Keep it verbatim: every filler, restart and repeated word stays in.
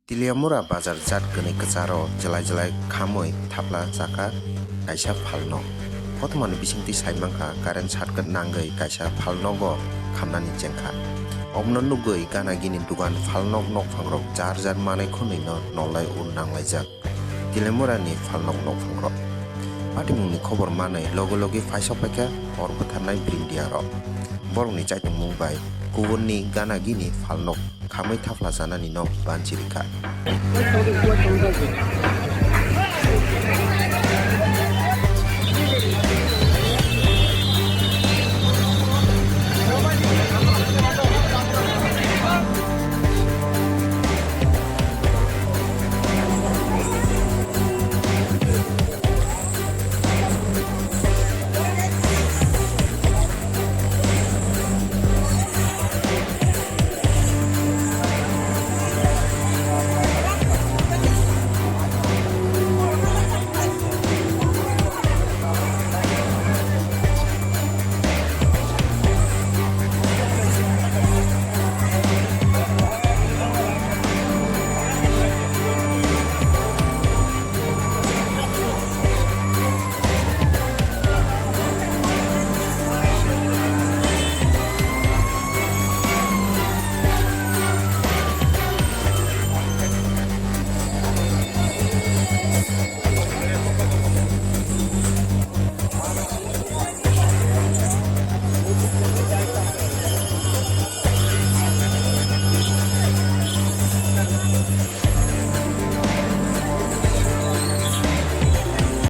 Teliamura bazar jat kwnwi kwcharo jwlai jwlai khamwi thapla chakha kaisa phalnok. Kothomani bisingtwi saimankha current shortcut nangwi kaisa phalnogo khamnani chengkha. Omono nugwi gana gini dugan phalnok nokphangrok jar jar manwi khwnwino nolai ur nanglaijak. Teliamurani phalnok nokphangrok. Patimungni khobor manwi logi logi phaisok phaikha hor bwtharnai brindiarok. Borokni chaitongmung bai kubunni gana gini phalnok khamwi thapla chanani no banchi rikha.